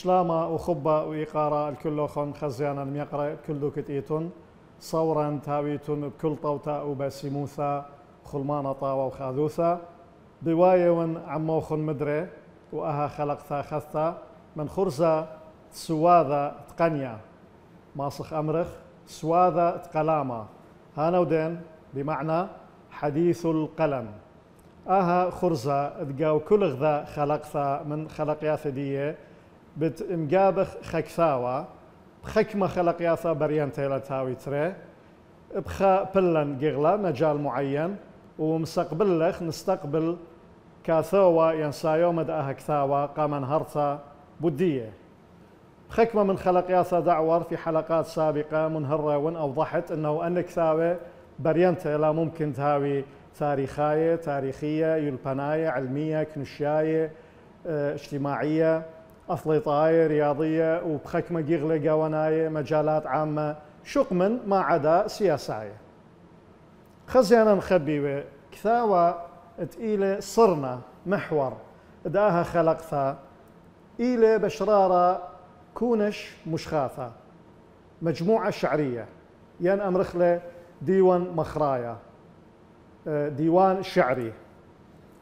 شلاما وخبة وإيقارة الكل خون خزيانا ميقرأ كل دوكت إيتون صورا تاويتون بكل طوتا وباسيموثا خلمانة طاوة وخاذوثا بواية ون عموخن مدري وأها خلقتا خثا من خرزة سواذا تقنيا ماسخ أمرخ سواذا تقلاما هانا ودين بمعنى حديث القلم أها خرزة تقاو كل غذا خلقتا من خلقياث دية بتمقابخ خكثاوة بخكمة خلقياثا بريانتي لتاوي تري بخا بلن قغلا مجال معين ومستقبلخ نستقبل كاثوة ينسايو مد أها كثاوة قامن هرتا بدية بخكمة من خلقياثا دعور في حلقات سابقة منهرة وان أوضحت أنه أن كثاوة بريانتي لا ممكن تهاوي تاريخية يلبناية علمية كنشياية اجتماعية أثليطاية رياضية وبخكمة جيغلة قواناية مجالات عامة شقمن ما عدا سياساية خزيانا نخبي كثاوة تقيلة صرنا محور داها خلقتها إلى بشرارة كونش مشخاثة مجموعة شعرية ين أمرخلة ديوان مخرايا ديوان شعري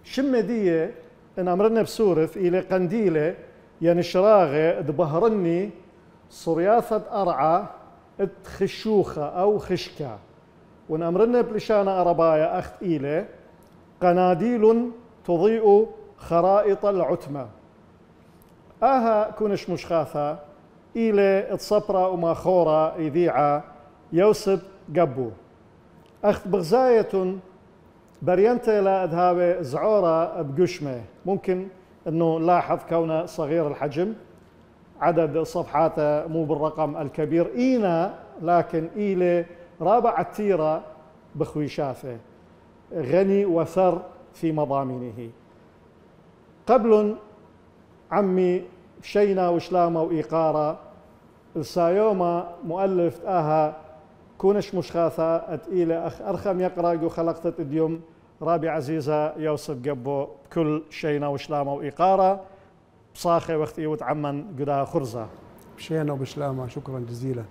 شمة دية إن أمرنا بسورث إلى قنديلة يعني شراغة دبهرني صرياثة أرعى خشوخة أو خشكة وإن أمرنا بلشانة أربايا أخت إلى قناديل تضيء خرائط العتمة آها كونش مشخاثة إلى الصبرة وماخورة إذيعة يوسف قبو أخت بغزاية برينتي لا أذهب زعورة بقشمة ممكن أنه نلاحظ كونه صغير الحجم عدد صفحاته مو بالرقم الكبير إينا لكن إلى رابع التيرة بخويشاثه غني وثر في مضامينه قبل عمي شينا وشلامة وإيقارة السايوما مؤلف آها كونش مشخاثة أتقيلة أخ أرخم يقرأ خلقت اليوم رابي عزيزة يوسف قبو بكل شينا وشلامة وإيقارة بصاخة وقت وتعمن قدها خرزة بشينا وبشلامة شكرا جزيلا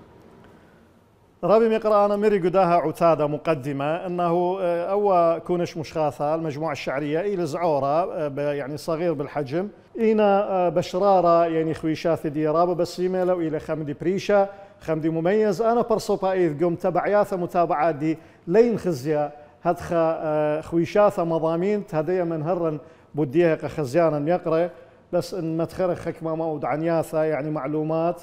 رابي يقرأ أنا مري قداها عتادة مقدمة أنه أو كونش مشخاثة المجموعة الشعرية إلى زعورة يعني صغير بالحجم إينا بشرارة يعني خويشاث دي رابة بس يميلو إلى خمدي بريشة خمدي مميز أنا برصوبا إذ قم تبعياثة متابعات دي لين خزيا هدخا خويشاثة مضامين تهدية من هرن بديها خزيانا يقرأ بس إن متخرخ حكمة موضوع عنياثة يعني معلومات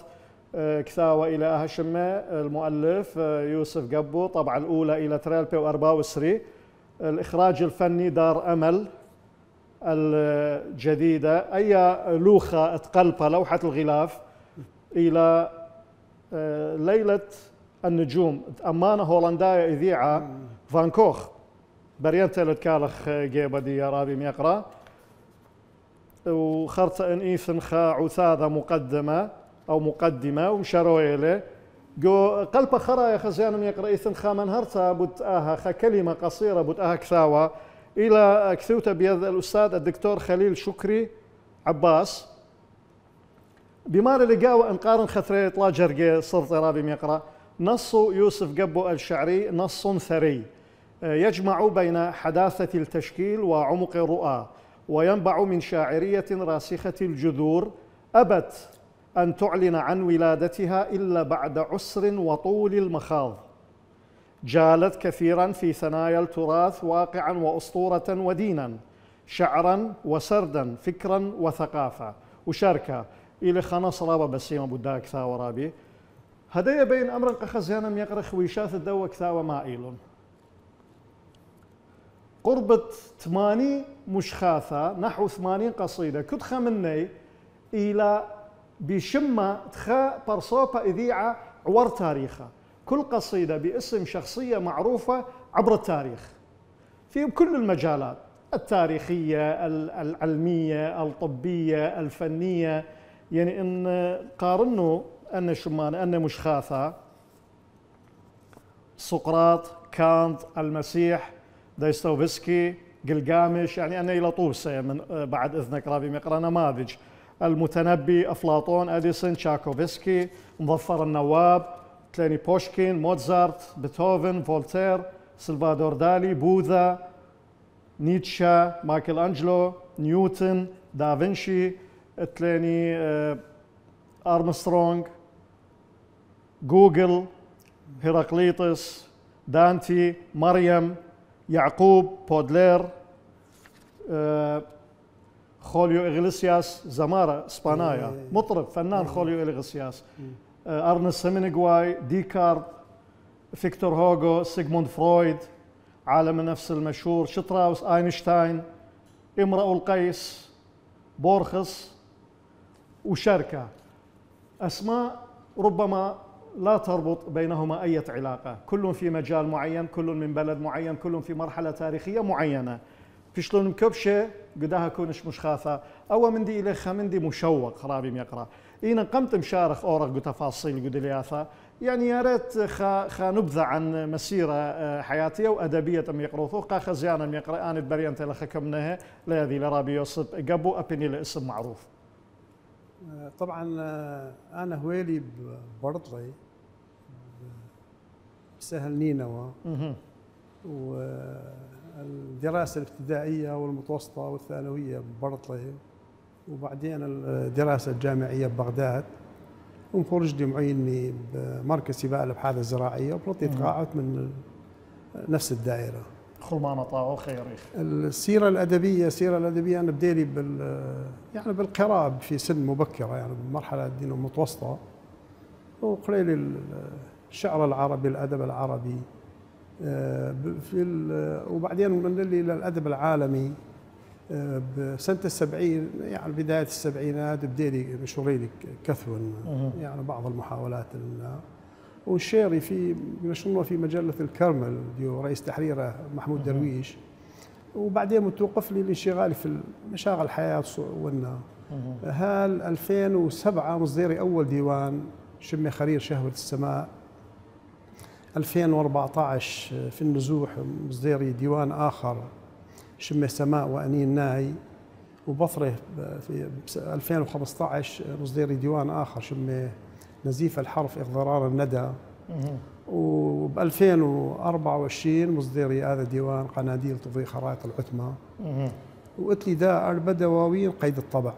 كثاوة إلى أهشمة المؤلف يوسف قبو طبعا الأولى إلى تريلبي وأرباوسري الإخراج الفني دار أمل الجديدة أي لوخة تقلبها لوحة الغلاف إلى ليلة النجوم أمانة هولنداية إذيعة فانكوخ بريانتي لتكالخ جيبة دي رابي ميقرا وخرط إن إيثن خا عثاذة مقدمة أو مقدمة ومشارويلة جو قلب خرايا خزيان يقرأ إيثن خا من هرتا بتآها خا كلمة قصيرة بتآها كثاوة إلى كثوتة بيد الأستاذ الدكتور خليل شكري عباس بمار لقاوة انقارن خثري طلا جرقي صرت رابي ميقرأ نص يوسف قبو الشعري نص ثري يجمع بين حداثة التشكيل وعمق الرؤى وينبع من شاعرية راسخة الجذور أبت أن تعلن عن ولادتها إلا بعد عسر وطول المخاض جالت كثيرا في ثنايا التراث واقعا وأسطورة ودينا شعرا وسردا فكرا وثقافة وشاركة إلى خناص رابا بسيمة بداك ثاوة رابي هدايا بين أمر قخزيانا يقرأ خويشاث الدوة كثاوة مائل قربة 80 مشخاثة نحو 80 قصيدة كنت خمني إلى بشمة تخا برصوبة إذيعة عور تاريخها كل قصيدة باسم شخصية معروفة عبر التاريخ في كل المجالات التاريخية العلمية الطبية الفنية يعني إن قارنوا أن شمان أن مشخاثة سقراط كانت المسيح دايستوفسكي جلجامش يعني أنا إلى طوسة من بعد إذنك رابي مقرأ نماذج المتنبي، أفلاطون، أديسون، تشاكوفسكي، مظفر النواب، تلاني بوشكين، موتزارت، بيتهوفن، فولتير، سلفادور دالي، بوذا، نيتشا، مايكل أنجلو، نيوتن، دافنشي، تلاني أرمسترونغ، جوجل، هيراقليطس، دانتي، مريم، يعقوب، بودلير، خوليو إغليسياس، زمارة اسبانيا، مطرب فنان خوليو إغليسياس، أرنست هيمنغواي، ديكارت، فيكتور هوغو، سيغموند فرويد، عالم النفس المشهور، شتراوس، أينشتاين، امرؤ القيس، بورخس، وشركة. أسماء ربما لا تربط بينهما أي علاقة، كل في مجال معين، كل من بلد معين، كل في مرحلة تاريخية معينة. في شلون مكبشة قداها كونش مش خاثة أو مندي إلى خمندي مشوق خرابي يقرأ إنا قمت مشارخ أورق وتفاصيل قد لياثة يعني يا ريت خا نبذة عن مسيرة حياتية وأدبية يقرأوه قا خزيانا يقرأ أنا بريان تلخكمناها لهذه لرابي يوسف قبو أبني لاسم معروف. طبعا أنا هويلي ببرطلي بسهل نينوى، والدراسة الابتدائية والمتوسطة والثانوية ببرطلي، وبعدين الدراسة الجامعية ببغداد، ومخرجتي معيني بمركز سباق الأبحاث الزراعية، وبلطي تقاعدت من نفس الدائرة. خلمان طاعو خير. السيرة الأدبية أنا بديلي يعني بالقراءة في سن مبكرة، يعني بمرحلة الدين المتوسطة، وقريلي الشعر العربي، الأدب العربي، وبعدين من اللي للأدب العالمي بسنة السبعين، يعني بداية السبعينات بديلي مشوريلي كثوا يعني بعض المحاولات والشيري في نشرنا في مجلة الكرمل ديو رئيس تحريره محمود درويش، وبعدين متوقف لي لانشغالي في مشاغل الحياة والنا هال 2007 مصدري أول ديوان شمي خرير شهوة السماء، 2014 في النزوح مصدري ديوان آخر شمي سماء وأنين ناي، وبصره في 2015 مصدري ديوان آخر شمي نزيف الحرف إغضرار الندى، وب 2024 مصدري هذا ديوان قناديل تضيء خرائط العتمة، وقلت لي دا أربع دواوين قيد الطبع.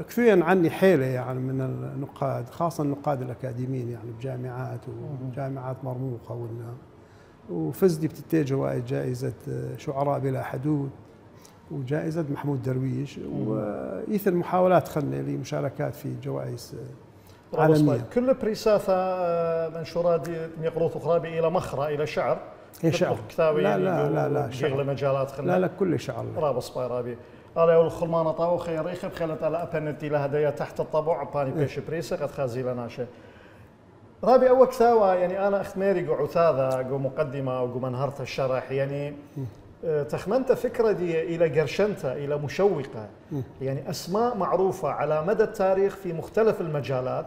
كثيرا عني حيلة يعني من النقاد، خاصة النقاد الأكاديميين يعني بجامعات وجامعات مرموقة وفزت بتتي جوائز، جائزة شعراء بلا حدود وجائزة محمود درويش، وإثر محاولات خلنا لي مشاركات في جوائز عالمية. كل بريساثة منشورات يقروث خرابي إلى مخرى إلى شعر. إيه شعر. لا شغل مجالات خلنا. لا كل شعر. رابص بايرابي. أنا أقول خلمان طاو خير يخب خلت على أبنتي لها ديا تحت الطبع باني بيش بريسة قد خازي لنا شيء. رابي أول كثاوة يعني أنا أختميري جو عثاذة جو مقدمة وجو منهرت الشرح يعني تخمنت فكرة دي إلى قرشنتة إلى مشوقة، يعني أسماء معروفة على مدى التاريخ في مختلف المجالات،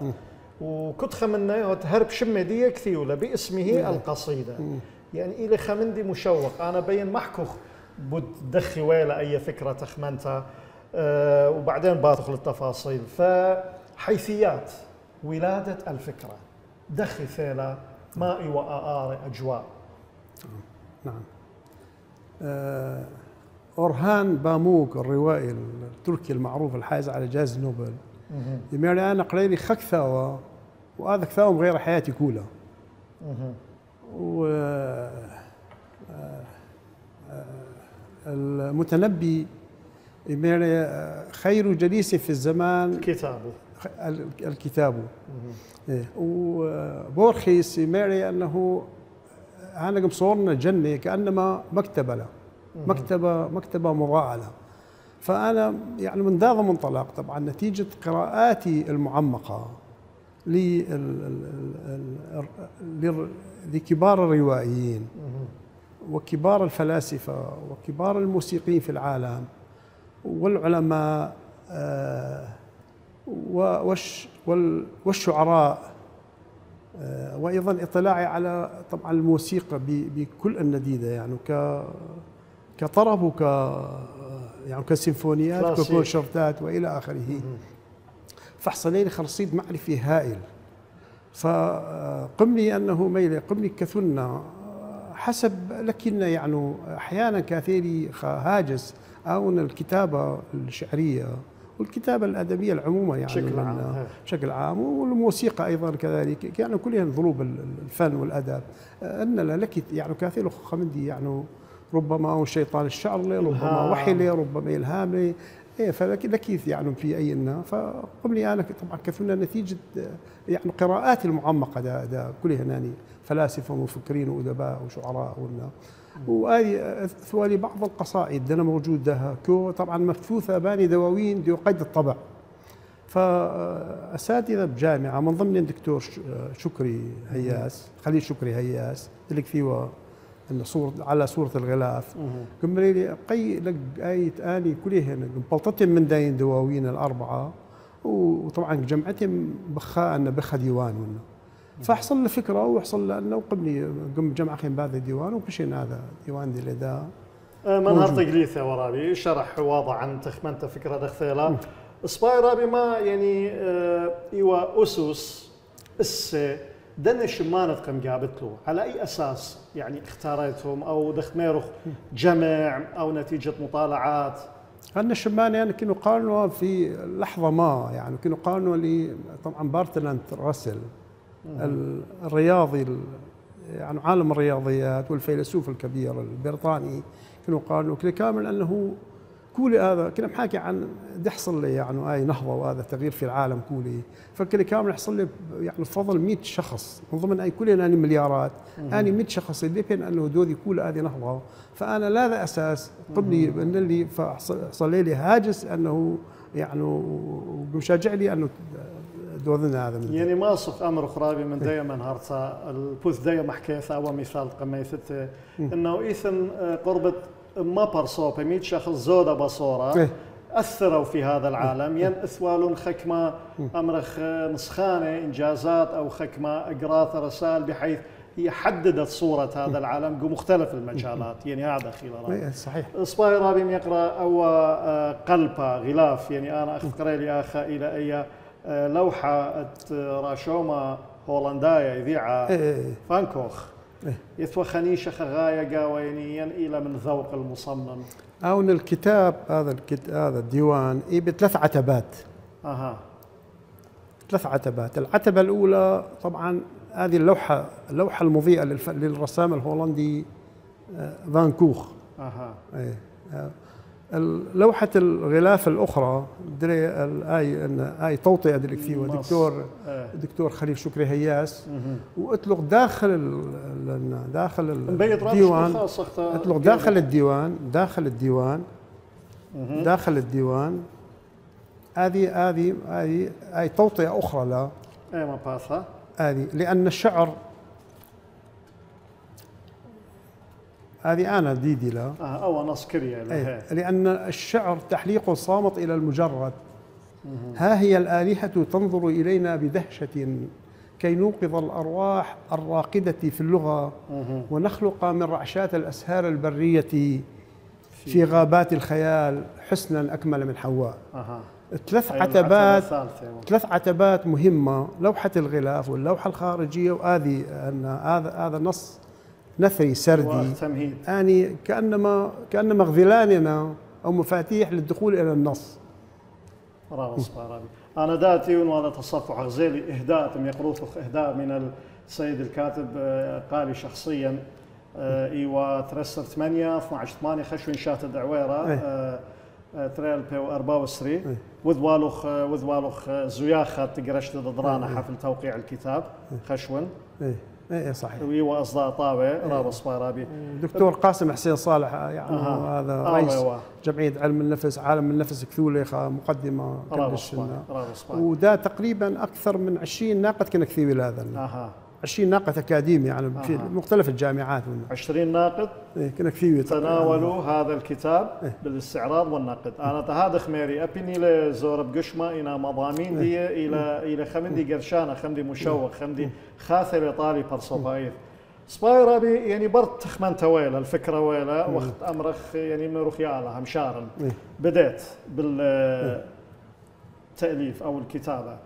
وكنت خمنة هرب شمة دي كثيولة باسمه القصيدة، يعني إلى خمندي مشوق أنا بين محكوخ بتدخي ويلا أي فكرة تخمنتها وبعدين بدخل التفاصيل. فحيثيات ولادة الفكرة دخي ثيلا مائي وآر أجواء. نعم. أورهان باموك الروائي التركي المعروف الحائز على جائزة نوبل يمير أنا قريلي خك ثاوى وهذا ثاوى غير حياتي كلها. و المتنبي يمير خير جليس في الزمان الكتاب. وبورخيس يمير أنه أنا مصورنا جنة كأنما مكتبة له، مكتبة مضاءة له. فأنا يعني من ذا منطلق طبعا نتيجة قراءاتي المعمقة لكبار الروائيين وكبار الفلاسفة وكبار الموسيقيين في العالم والعلماء والشعراء، وأيضا اطلاعي على طبعا الموسيقى بكل النديدة يعني كطرب يعني كسيمفونيات كلاسيك. ككونشرتات والى اخره. فحصل لي رصيد معرفي هائل. فقمني انه ميلي قمني كثنا حسب لكن يعني احيانا كثيري هاجس او الكتابه الشعريه والكتابه الادبيه العمومه يعني بشكل عام والموسيقى ايضا كذلك يعني كلها ضروب الفن والادب ان لك يعني كثير خمدي يعني ربما أو شيطان الشعر لي ربما وحي لي ربما الهام لي إيه فلكيف يعني في أينا فقم لي أنا طبعا كثرنا نتيجة يعني قراءات المعمقة دا كلها هناني فلاسفة ومفكرين وأدباء وشعراء وهذه ثوالي بعض القصائد أنا موجود ده كو طبعا مبثوثة باني دواوين دي قيد الطبع. فأساتذة بجامعة من ضمن الدكتور شكري هياس خليل شكري هياس اللي فيه إن على صورة الغلاف قم لي قي لك آية آني كلها بلطتهم من داين دواوين الأربعة وطبعا جمعتهم بخاء أن بخا ديوان ونا فحصل لي فكرة وحصل لأنه قبلي قم جمع خيم بهذا الديوان وبشين هذا ديوان دي لدا منهار تقليثة ورابي شرح واضح عن تخمنت فكرة دخثيلة صباي رابي ما يعني إيوا أسس دنش ما نتقم قابت له على أي أساس يعني اختاريتهم أو دخميرخ جمع أو نتيجة مطالعات هن الشماني يعني كانوا قالوا في لحظة ما يعني كانوا قالوا لي طبعا بارتلاند راسل الرياضي يعني عالم الرياضيات والفيلسوف الكبير البريطاني كانوا قالوا كل كامل أنه كولي هذا كنا محاكي عن يحصل لي يعني اي نهضه وهذا تغيير في العالم كولي فكل كامل يحصل لي يعني بفضل 100 شخص من ضمن اي كل اني مليارات اني 100 شخص اللي بين انه دودي كول هذه نهضه فانا لا ذا اساس قبلي ان اللي فحصل لي هاجس انه يعني ومشجع لي انه دوذنا هذا من يعني ما صف امر خرابي من دائما هارتا البوث دائما حكيثه او مثال قميثته انه ايثن قربت ما برصوب 100 شخص زودة بصورة أثروا في هذا العالم ين أثوال خكمة أمرخ نسخانة إنجازات أو خكمة أقراث رسائل بحيث هي حددت صورة هذا العالم بمختلف المجالات يعني هذا خلال صحيح صباي رابي يقرأ أو قلبة غلاف يعني أنا أخذ قريلي آخا إلى أي لوحة راشوما هولندايا يذيع فانكوخ يثوى خنيشة خغاية قاوينيا إلى من ذوق المصمم أو أن الكتاب هذا الديوان بثلاث عتبات ثلاث عتبات العتبة الأولى طبعا هذه اللوحة المضيئة للرسام الهولندي فان كوخ لوحة الغلاف الأخرى دري الآي توطئة دكتور الدكتور خليل شكري هياس وأطلق داخل الديوان أطلق داخل الديوان هذه توطئة أخرى لا ما باسها هذه لأن الشعر هذه أنا ديدي لا أو نص كريه لأن الشعر تحليق صامت إلى المجرد ها هي الآلهة تنظر إلينا بدهشة كي نوقظ الأرواح الراقدة في اللغة ونخلق من رعشات الأسهار البرية في غابات الخيال حسنا أكمل من حواء ثلاث عتبات مهمة لوحة الغلاف واللوحة الخارجية وهذه هذا نص نثري سردي يعني كأنما غذلاننا أو مفاتيح للدخول إلى النص راس بارابي أنا داتي وهذا تصفح غزيلي إهداء يقروث إهداء من السيد الكاتب قالي شخصيا إيوا 3 8 خشوين شات الدعويرة تريل بيو 24 وذوالوخ زياخة تقرشت ضدرانا حفل توقيع الكتاب خشون ايه صحيح ويوا اصداء طاوي رابص بارابي دكتور قاسم حسين صالح يعني هذا رئيس جمعيه علم النفس عالم النفس كثولي مقدمه رابص وده تقريبا اكثر من 20 ناقد كنا كثيوي هذا 20 ناقد اكاديمي يعني في مختلف الجامعات 20 ناقد كنا كثيوي تناولوا هذا الكتاب بالاستعراض والنقد انا هذا خميري ابني لزورب قشمه الى مضامين دي الى خمدي قرشانه خمدي مشوق خمدي خاثر طالي برصوبايث سباي رابي يعني برد تخمنت ويلا الفكره ويلا وقت امرخ يعني مروخ يالا مشارن بديت بالتاليف او الكتابه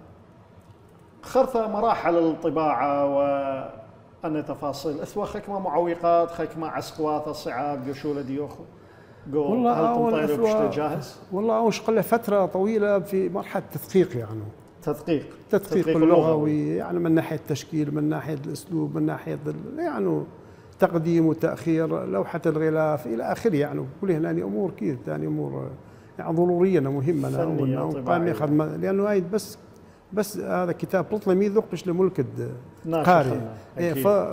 خرثة مراحل الطباعه وأن تفاصيل اثوى خكمه معوقات خكمه عسقوات الصعاب جشوله ديوخو والله هل تنطير جاهز؟ والله أوش قل فترة طويلة في مرحلة تدقيق يعني تدقيق اللغوي يعني من ناحية التشكيل من ناحية الأسلوب من ناحية يعني تقديم وتأخير لوحة الغلاف إلى آخره يعني كل هنا أمور كذا يعني أمور يعني ضرورية مهمة لأنه هاي بس هذا كتاب بطلمي ذوقش لملك قارئ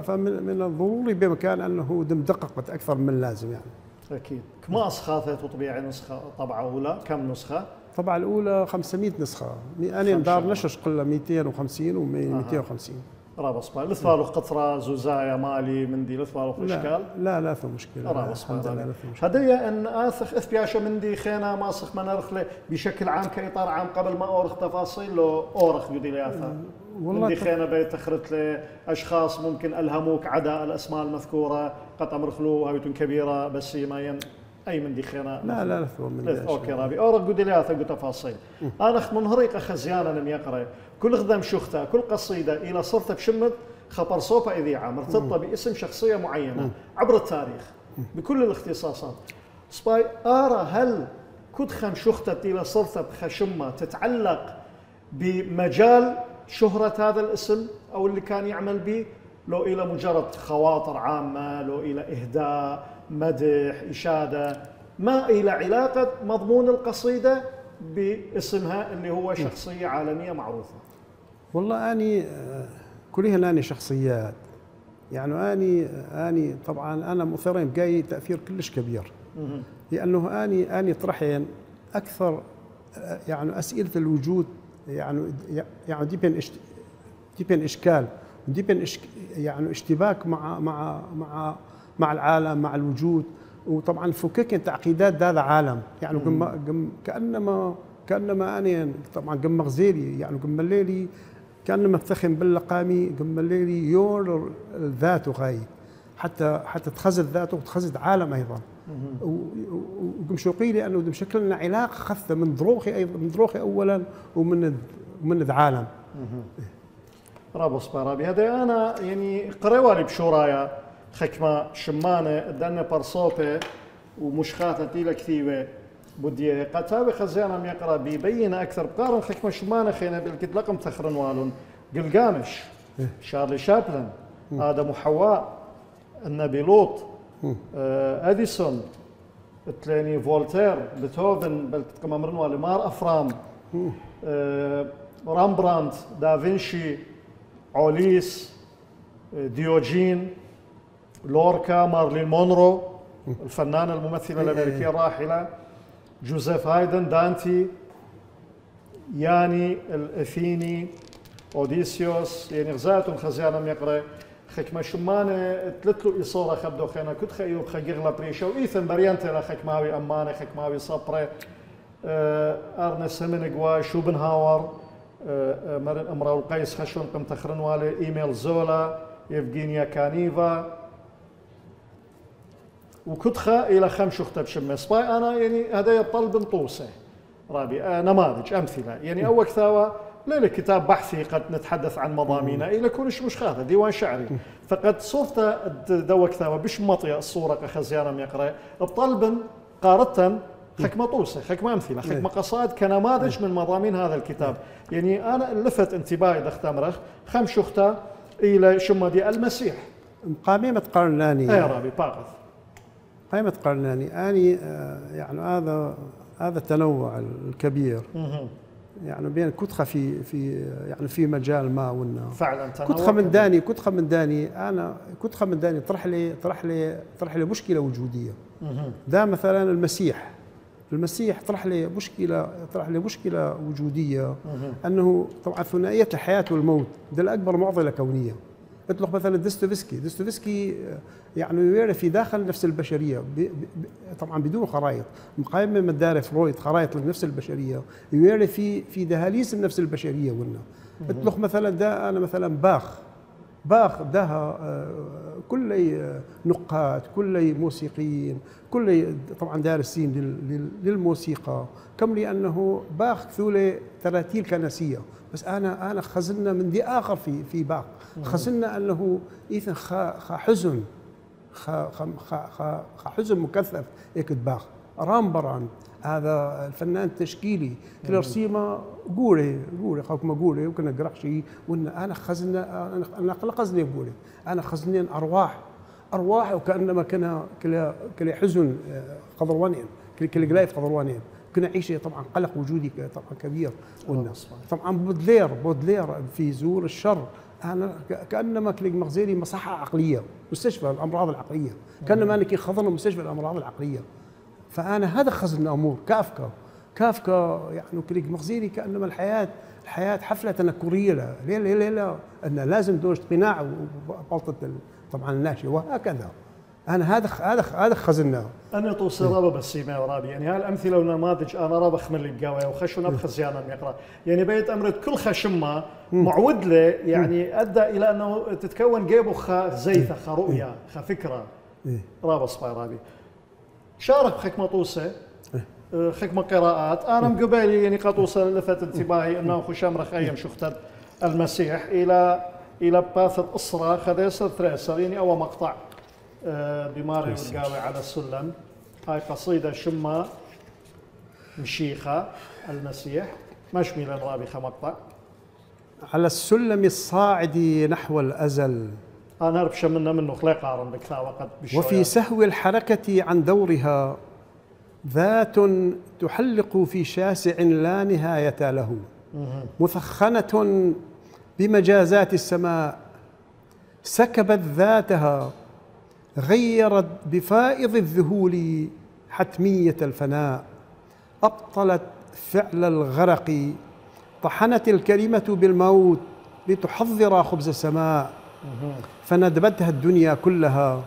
فمن الضروري بمكان أنه دققت أكثر من اللازم يعني أكيد كما أسخاثة وطبيعي نسخة طبعة أولى كم نسخة؟ الطبعة الأولى 500 نسخة أنا دار نشر قلة 250 و 250 رابص بالي لثوالو قطرة زوزايا مالي مندي لثوالو إشكال؟ لا ثم مشكلة رابص بالي هدية أن آثخ إثبياشة مندي خينا ماسخ منرخلة بشكل عام كإطار عام قبل ما أورخ تفاصيل لو أورخ يدي لياثا مندي خينا بيتخرت لأشخاص ممكن ألهموك عدا الأسماء المذكورة قد أمرخلو هايتون كبيرة بس ما أي من دي خينا لا ثم من أوكي رابي أورق قدلياثة تفاصيل أنا أخت منهريق خزيانا لم يقرأ كل خدم شخته كل قصيدة إلى صرت بشمت خبر صوبة إذيعة مرتبطة باسم شخصية معينة عبر التاريخ بكل الاختصاصات سباي أرى هل كد خم شخته إلى صرت بخشمة تتعلق بمجال شهرة هذا الاسم أو اللي كان يعمل به لو إلى مجرد خواطر عامة لو إلى إهداء مدح إشادة ما إلى علاقة مضمون القصيدة باسمها اللي هو شخصية عالمية معروفة والله أني كلها أني شخصيات يعني أني طبعا أنا مثيرين بقاي تأثير كلش كبير لأنه أني طرحين أكثر يعني أسئلة الوجود يعني دي بين إشكال ودي بين يعني اشتباك مع العالم مع الوجود وطبعا فكك تعقيدات هذا عالم يعني كانما انا طبعا قم غزيلي يعني قم الليلي كانما افتخم باللقامي قم الليلي يور الذات غاي حتى تخزد ذاته وتخزد عالم ايضا وقم شوقي لي انه بشكل لنا علاقه خاصه من ضروخي اولا ومن العالم رابص بارابي هذا انا يعني قريوالي بشورايا خكمة شمانة دنا برصوبة ومشخاتة تيلا كثيرة بدي قتابة خزيانا يقرأ بيبين أكثر بقارن خكمة شمانة خينا بالكت لقم تخرن والون قلقامش شارلي شابلن آدم وحواء النبي لوط أديسون تلاني فولتير بيتهوفن بالكت كما مرن والي مار أفرام رامبراند دافنشي عوليس ديوجين لوركا مارلين مونرو الفنانة الممثلة الأمريكية الراحلة جوزيف هايدن دانتي ياني الأثيني أوديسيوس يعني غزاتهم خزيانا يقرأ خكمة شمانة تلتلو إصورة خبدو خينا كنت خيوب خيغلا بريشا وإيثن بريانتي خكماوي أمانة خكماوي صبرة أرنست همينغواي شوبنهاور مرن أمراو القيس خشون قم تخرن والي إيميل زولا يفغينيا كانيفا وكتخة إلى 5 شخطة بشمة سباي أنا يعني هذا طلب طوسة رابي نماذج أمثلة يعني أول ثاوى ليلة كتاب بحثي قد نتحدث عن مضامينه إلى كونش مش خاطئ ديوان شعري فقد صورته دوك ثاوى بش مطية الصورة كخزيانة يقرأ بطلب قارة خكمة طوسة خكمة أمثلة خكمة قصائد كنماذج من مضامين هذا الكتاب يعني أنا لفت انتباهي دختمرخ 5 شخطة إلى شمة دي المسيح قاميمة قرناني أي رابي باقث قائمة قرناني أني يعني هذا التنوع الكبير يعني بين كتخة في مجال ما ونا فعلا كتخة من داني أنا كتخة من داني طرح لي مشكلة وجودية ده مثلا المسيح طرح لي مشكلة وجودية أنه طبعا ثنائية الحياة والموت ده الأكبر معضلة كونية اطلق مثلا ديستوفسكي يعني يرى في داخل نفس البشريه طبعا بدون خرائط مقايمه من مدار فرويد خرائط لنفس البشريه يرى في دهاليز النفس البشريه قلنا اطلق مثلا ده انا مثلا باخ باخ دها كل نقاد، كل موسيقيين، كل طبعا دارسين للموسيقى، كم لانه باخ ثوله تراتيل كنسيه. بس انا خزنا من دي اخر في باخ، خزنا انه ايثن حزن، حزن مكثف هيك باخ رامبران. هذا الفنان التشكيلي كلارسيما قولي خاك ما قولي وكنا نقرأ شيء وإن أنا خزنا أنا خزني قولي أنا خزنين أرواح وكأنما كلا حزن قدروانين كلا قلايف قدروانين كنا عيش طبعا قلق وجودي طبعا كبير. طبعا بودلير في زور الشر أنا كأنما كلي مغزيري مصحة عقلية، مستشفى الأمراض العقلية، كأنما أنا كي خضرنا مستشفى الأمراض العقلية. فأنا هذا خزن أمور كافكا يعني كليك مغزيري كأنما الحياة حفلة تنكرية لا أن لازم دوش قناع وبلطة طبعا الناشئ وهكذا. أنا هذا خزناه. أنا توصي رابا بالسيما ورابي يعني هالأمثلة ونماذج أنا رابا خمل الجاوية وخشوا نبخ زيانا يقرأ يعني بيت أمرت كل خشمة معود له يعني أدى إلى أنه تتكون جيبه زيثة رؤية فكرة رابا صفاي رابي شارك بحكمة طوسة حكمة قراءات أنا مقبالي يعني قطوسة لفت انتباهي أنه خشام رخيم شختب المسيح إلى باث الأسرة خديسر ثريسر يعني أول مقطع بماري والقاوي على السلم. هاي قصيدة شمة مشيخة المسيح مشملا رابخة مقطع على السلم الصاعد نحو الأزل أنا أعرف شمنا منه خليق عرم بكثا وقت وفي سهو الحركة عن دورها ذات تحلق في شاسع لا نهاية له مثخنة بمجازات السماء سكبت ذاتها غيرت بفائض الذهول حتمية الفناء أبطلت فعل الغرق طحنت الكلمة بالموت لتحضر خبز السماء فندبتها الدنيا كلها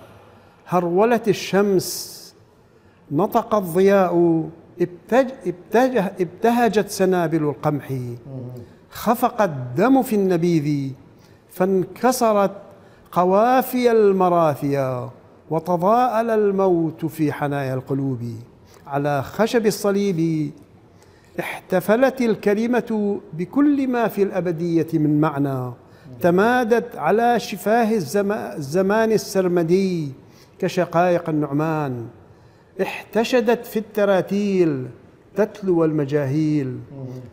هرولت الشمس نطق الضياء ابتهجت سنابل القمح خفق الدم في النبيذ فانكسرت قوافي المراثيا وتضاءل الموت في حنايا القلوب على خشب الصليب احتفلت الكلمة بكل ما في الأبدية من معنى تمادت على شفاه الزمان السرمدي كشقائق النعمان احتشدت في التراتيل تتلو المجاهيل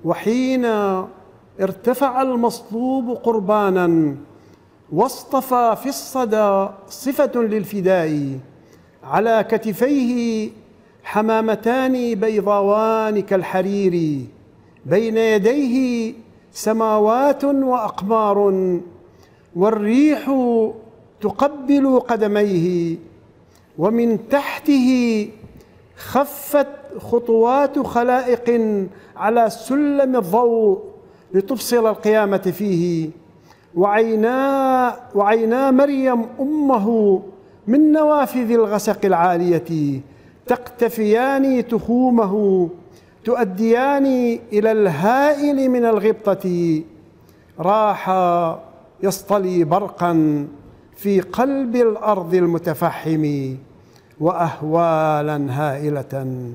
وحين ارتفع المصلوب قربانا واصطفى في الصدى صفة للفداء على كتفيه حمامتان بيضاوان كالحرير بين يديه سماوات وأقمار والريح تقبل قدميه ومن تحته خفت خطوات خلائق على سلم الضوء لتفصل القيامة فيه وعينا مريم أمه من نوافذ الغسق العالية تقتفيان تخومه تؤديان إلى الهائل من الغبطة راح يصطلي برقا في قلب الأرض المتفحم وأهوالا هائلة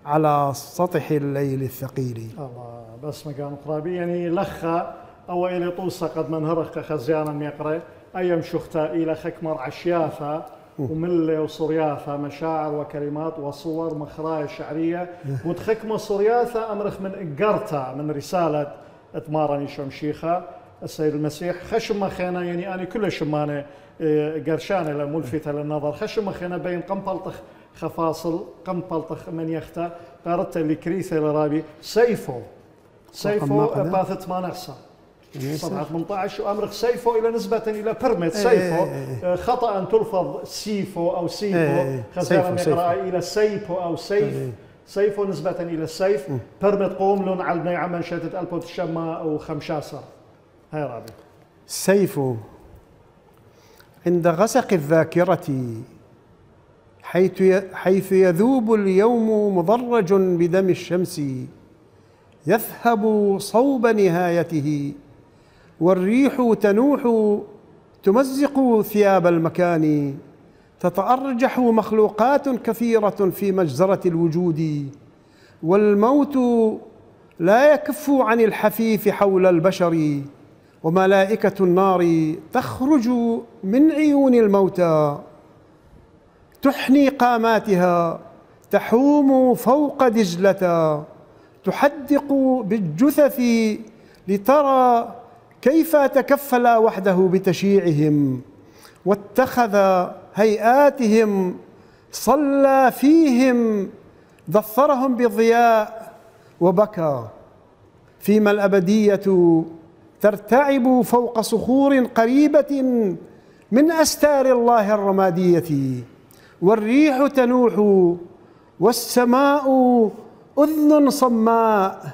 على سطح الليل الثقيل. الله بس مكان قرابي يعني لخا أو إلى طوسة قد منهرخ خزيانا يقرأ أيام شختا إلى خكمر عشياثة وملة وصرياثة مشاعر وكلمات وصور مخرايا شعرية وتخكمة صرياثة أمرخ من إقرتا من رسالة اتمارني شمشيخة السيد المسيح خشم خينا يعني أنا كل شمانة قرشانة ملفتة للنظر خشم خينا بين قنبلطخ خفاصل قنبلطخ من يختا قارت اللي كريثة لرابي سيفو باثت ما نحصى صفحة 18 وأمرخ سيفو إلى نسبة إلى برمت سيفو خطأ تلفظ سيفو أو سيفو خزيرا يقرأ إلى سيفو أو سيفو نسبة إلى السيف برمت قوم لون على بني عمان شاتت ألبوت الشماء أو خمشاسة هاي رابي سيفو عند غسق الذاكرة حيث يذوب اليوم مضرج بدم الشمس يذهب صوب نهايته والريح تنوح تمزق ثياب المكان، تتأرجح مخلوقات كثيرة في مجزرة الوجود، والموت لا يكف عن الحفيف حول البشر، وملائكة النار تخرج من عيون الموتى تحني قاماتها، تحوم فوق دجلة، تحدق بالجثث لترى كيف تكفل وحده بتشييعهم، واتخذ هيئاتهم، صلى فيهم، ضفرهم بالضياء وبكى، فيما الأبدية ترتعب فوق صخور قريبة من أستار الله الرمادية، والريح تنوح، والسماء أذن صماء.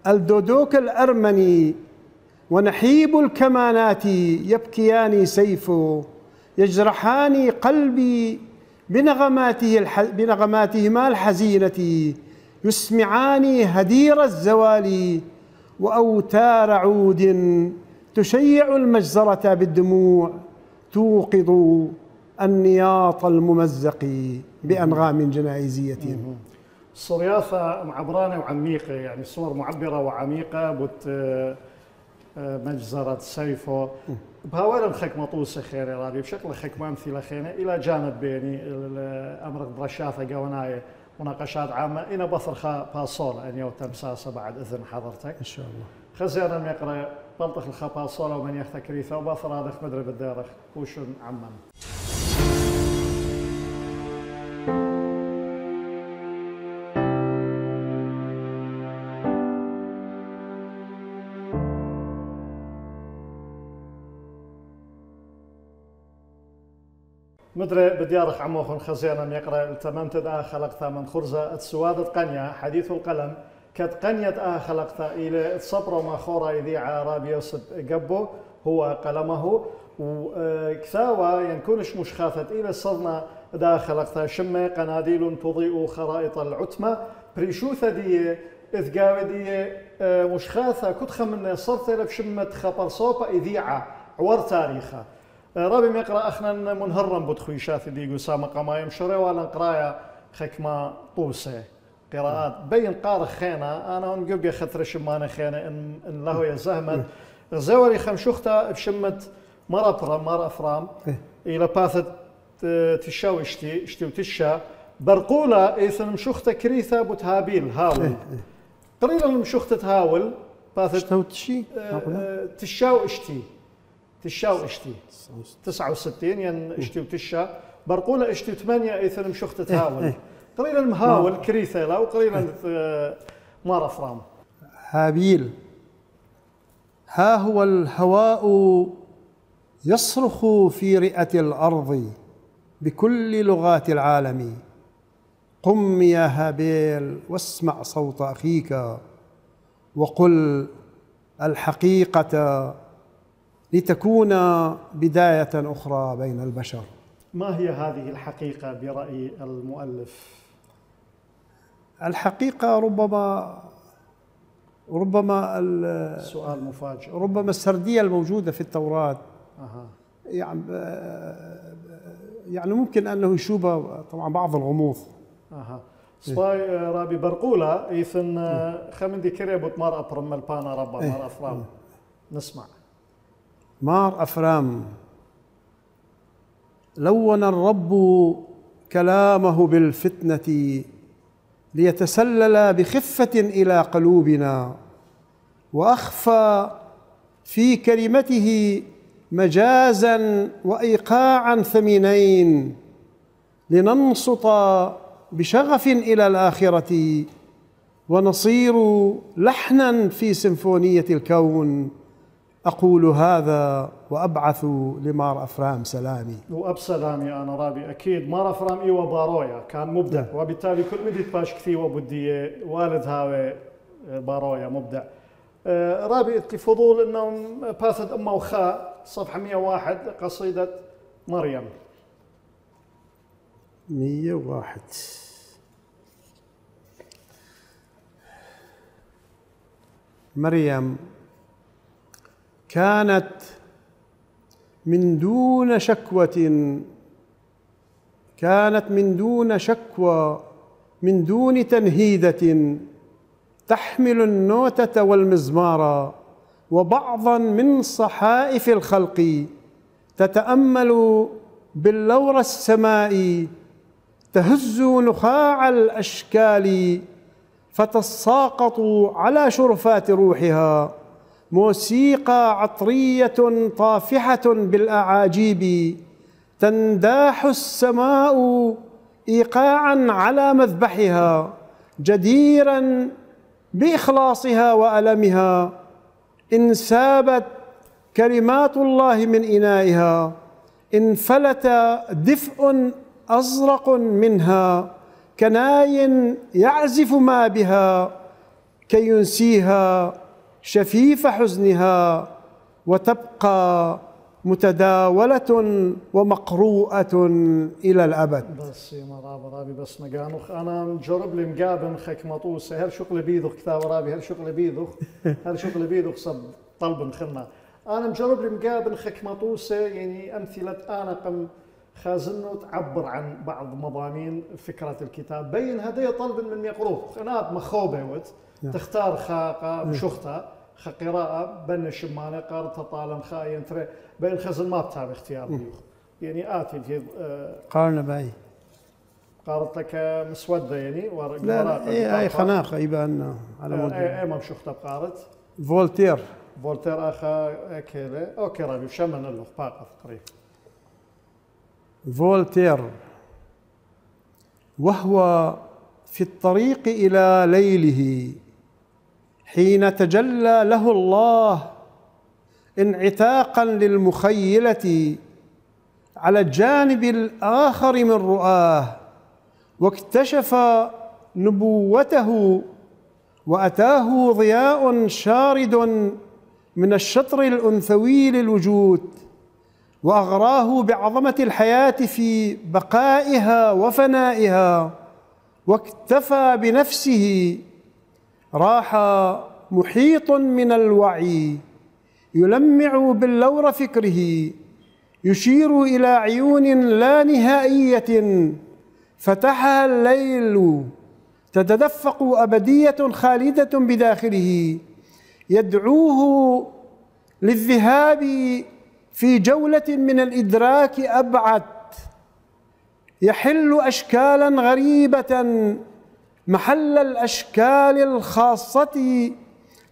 الدودوك الأرمني ونحيب الكمانات يبكيان سيفه، يجرحان قلبي بنغماتهما الحزينة، يسمعان هدير الزوال، وأوتار عود تشيع المجزرة بالدموع، توقظ النياط الممزق بأنغام جنائزية. الصرياثة معبرانة وعميقة، يعني صور معبرة وعميقة مجزرة سيفو بهاولا خك مطوسة خير رابي بشكل خك ممثلة خينا إلى جانب بيني الأمر برشاثة قوناية مناقشات عامة إنا بثرخا باصولة أن يوتم ساسة بعد إذن حضرتك إن شاء الله. خزينا يقرأ بلطخ الخا باصولة ومن يختكريثة وبثر هذا مدرب الدارخ وشن عمان. مدري بديارخ عموخن خزينا يقرأ تمامت خلقتها من خرزة السوادة قنية حديث القلم كت قنية خلقتها إلى الصبر وما خورا يذيع رابي يوسف قبو هو قلمه وكثاوى ينكونش مشخاثة إلى صرنا خلقتها شمة قناديل تضيء خرائط العتمة بريشوثة دي إذ دي مشخاثة كتخة من صرت بشمة خبر صوبة إذيعة عور تاريخها رابي يقرأ أخنا منهرم بدخوي شاثي ديقو سامة قمايم شري ولا قرايا خكمة طوسة قراءات بين قارخ خينا أنا ونقب يخطر شمانة خينا إن له يزهمت زوري خمشوختا بشمة مرة أفرام إلى باثت تشاو اشتي وتشا برقولة إيثن مشوختا كريثة بتهابيل هاول قريبا مشوختا تهاول باثت تشاو اشتي 69 ين اشتي وتشا برقولة اشتي 8 ايثر مشخت تهاول قليلا مهاول كريثة لا وقليلا مار افرام. هابيل ها هو الهواء يصرخ في رئة الأرض بكل لغات العالم، قم يا هابيل واسمع صوت أخيك وقل الحقيقة لتكون بداية أخرى بين البشر. ما هي هذه الحقيقة برأي المؤلف؟ الحقيقة ربما سؤال مفاجئ، ربما السردية الموجودة في التوراة يعني ممكن أنه يشوب طبعا بعض الغموض. صاي رابي برقولة إيثن خمن دي كريبوت مار أبرم البانا ربا مار أفرام نسمع. مار أفرام لون الرب كلامه بالفتنة ليتسلل بخفة إلى قلوبنا، وأخفى في كلمته مجازا وإيقاعا ثمينين لننصت بشغف إلى الآخرة ونصير لحنا في سيمفونية الكون. أقول هذا وأبعث لمار أفرام سلامي. وأبسلامي أنا رابي أكيد مار أفرام إيوة بارويا كان مبدع، وبالتالي كل مدي باش كثي وبدي والد هاوي بارويا مبدع. رابي فضول إنهم باثت أمه وخاء صفحة 101 قصيدة مريم. 101 مريم كانت من دون شكوى من دون تنهيدة، تحمل النوتة والمزمار وبعضا من صحائف الخلق، تتأمل باللور السماء، تهز نخاع الأشكال، فتساقط على شرفات روحها موسيقى عطرية طافحة بالأعاجيب، تنداح السماء إيقاعا على مذبحها، جديرا بإخلاصها وألمها. إن سابت كلمات الله من إنائها، انفلت دفء أزرق منها، كناي يعزف ما بها كي ينسيها شفيف حزنها، وتبقى متداولة ومقروءة إلى الأبد. بس يا رابي بس مقانوخ أنا نجرب لي مقابن خك مطوسة هل شغل بيدوخ كتاب رابي هل شغل بيدوخ صب طلب خلنا أنا مجرب لي مقابن خك مطوسة يعني أمثلة أنا قم خازنه تعبر عن بعض مضامين فكرة الكتاب بين هدي طلب من يقروه أنا مخوبة تختار خاقة مشختها قراءة بن شمانة قارة طالم خاين ترى بين خزن ما بتابع اختيار بيوخ يعني آتي في قارنا باي قارت لك مسودة يعني ورق لا اي خناقة يبان على مود اي ما مشختها بقارت فولتير اخا كيله اوكي رابي شمن له باقة تقريبا فولتير وهو في الطريق إلى ليله حين تجلى له الله انعتاقا للمخيلة على الجانب الآخر من رؤاه، واكتشف نبوته وأتاه ضياء شارد من الشطر الأنثوي للوجود، وأغراه بعظمة الحياة في بقائها وفنائها، واكتفى بنفسه. راح محيط من الوعي يلمع باللور فكره، يشير إلى عيون لا نهائية فتحها الليل تتدفق أبدية خالدة بداخله، يدعوه للذهاب في جولة من الإدراك أبعد، يحل أشكالا غريبة محل الأشكال الخاصة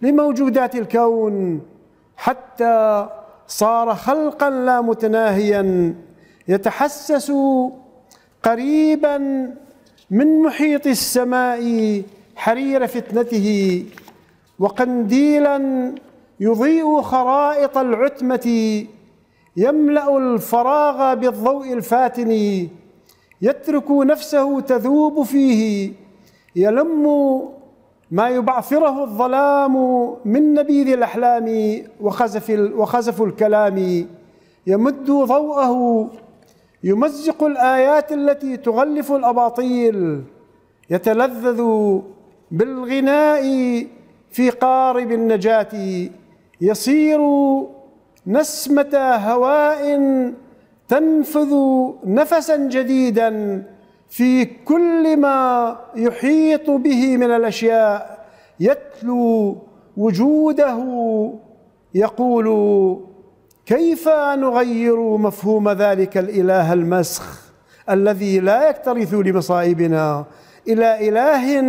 لموجودات الكون، حتى صار خلقا لا متناهيا يتحسس قريبا من محيط السماء حرير فتنته، وقنديلا يضيء خرائط العتمة يملأ الفراغ بالضوء الفاتن، يترك نفسه تذوب فيه، يلم ما يبعثره الظلام من نبيذ الأحلام وخزف الكلام، يمد ضوءه يمزق الآيات التي تغلف الأباطيل، يتلذذ بالغناء في قارب النجاة، يصير نسمة هواء تنفذ نفسا جديدا في كل ما يحيط به من الأشياء، يتلو وجوده يقول: كيف نغير مفهوم ذلك الإله المسخ الذي لا يكترث لمصائبنا إلى إله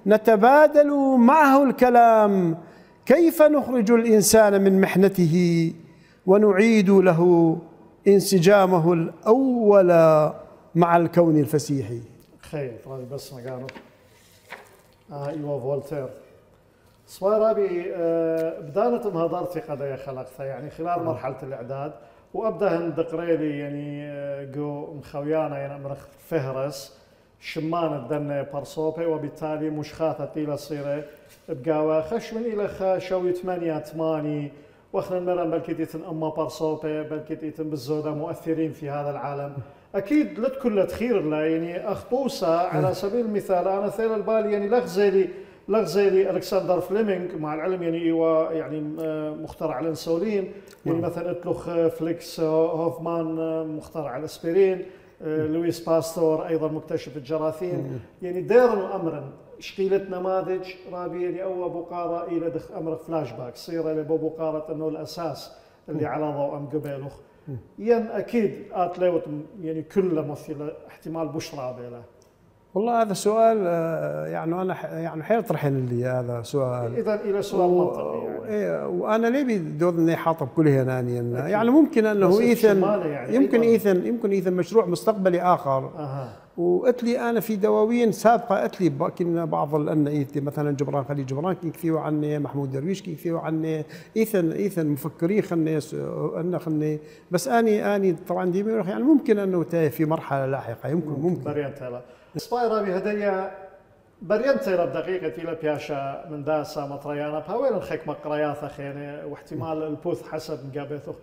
نتبادل معه الكلام؟ كيف نخرج الإنسان من محنته ونعيد له انسجامه الأول مع الكون الفسيح؟ خير بس ما قالوا ايوه فولتير صويرابي بدانت مهضرتي قضايا خلقتها يعني خلال مرحله الاعداد، وابدا دقريلي يعني جو مخويانا يعني امرخ فهرس شمان الدنيا برصوبي، وبالتالي مشخاثة إلى صيرة بقاوة خش من إلى شوي 8 واخنا المرأة بلكتيتن أما برصوبي بلكتيتن بالزودة مؤثرين في هذا العالم. أكيد لا كل تخير لا يعني أخطوسة على سبيل المثال أنا ثيل البالي يعني لغزلي لغزي لالكسندر فليمنج مع العلم يعني ايوا يعني مخترع الانسولين، يعني مثلا اتلوخ فليكس هوفمان مخترع الاسبرين، لويس باستور ايضا مكتشف الجراثيم، يعني ديرن وامرن شقيلة نماذج رابي يعني او بقارة الى دخ امر فلاش باك صير الى بقارة انه الاساس اللي على ضوء ام قبيله ين اكيد اتلوت يعني كله مثل احتمال بشرى بلا. والله هذا سؤال يعني انا يعني حيل طرحين لي هذا سؤال. اذا الى سؤال منطقي يعني. وانا ليه بدور اني حاطب كل هنا يعني ممكن انه ايثن يعني يمكن ايثن مشروع مستقبلي اخر. وقلت لي انا في دواوين سابقه قلت لي كنا بعض الانايتي مثلا جبران خليل جبران كيكفيوا عني، محمود درويش كيكفيوا عني، ايثن مفكرين خلني بس اني طبعا ديما يعني ممكن انه في مرحله لاحقه ممكن بريانتيلا سبايرا بهدية بريانتيلا بدقيقه الى بياشا من داسه مطريانا بهوين الخيك مقرياثه خينه واحتمال البوث حسب مقابيثه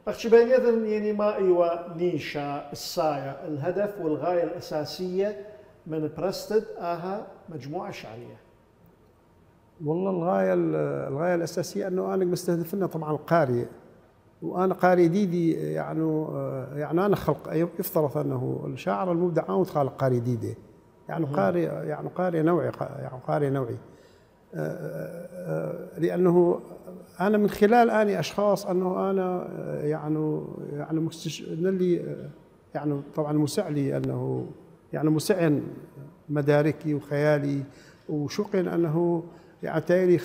أخشى بين يذن يعني ما إيوا نيشا الساية الهدف والغاية الأساسية من برستد مجموعة شعرية. والله الغاية الأساسية أنه أنا مستهدفنا طبعا القارئ، وأنا قارئ ديدي يعني أنا خلق يفترض أنه الشاعر المبدع أو خالق قارئ ديدي يعني قارئ نوعي يعني قارئ نوعي لأنه أنا من خلال أني أشخاص أنه أنا يعني اللي يعني طبعا مسع لي أنه يعني مسع مداركي وخيالي وشوقي أنه يعني تالي